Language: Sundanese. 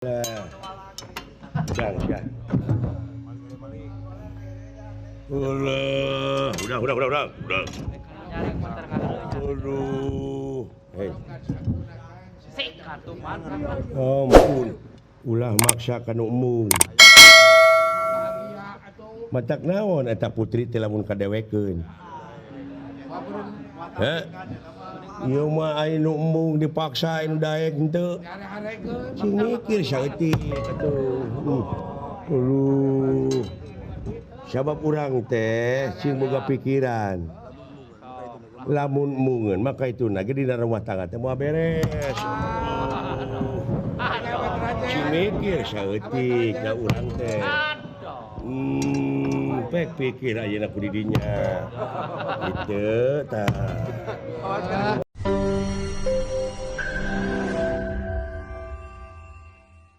Udah, udah. Udah, udah, udah, udah, udah. Aduh. Hei. Ampun. Ulah maksa ka nu embung. Matak naon eta putri teh lamun kadewekeun. Heh. Ieu mah aya nu embung dipaksa anu daek henteu. Cing mikir saeutik atuh. Aduh. Sabab urang teh cing boga pikiran. Lamun embungeun maka itu ge dina rumah tangga teh moal beres. Cing mikir saeutik da urang teh. Pek pikir ayeuna ku di dinya. Gitu tah.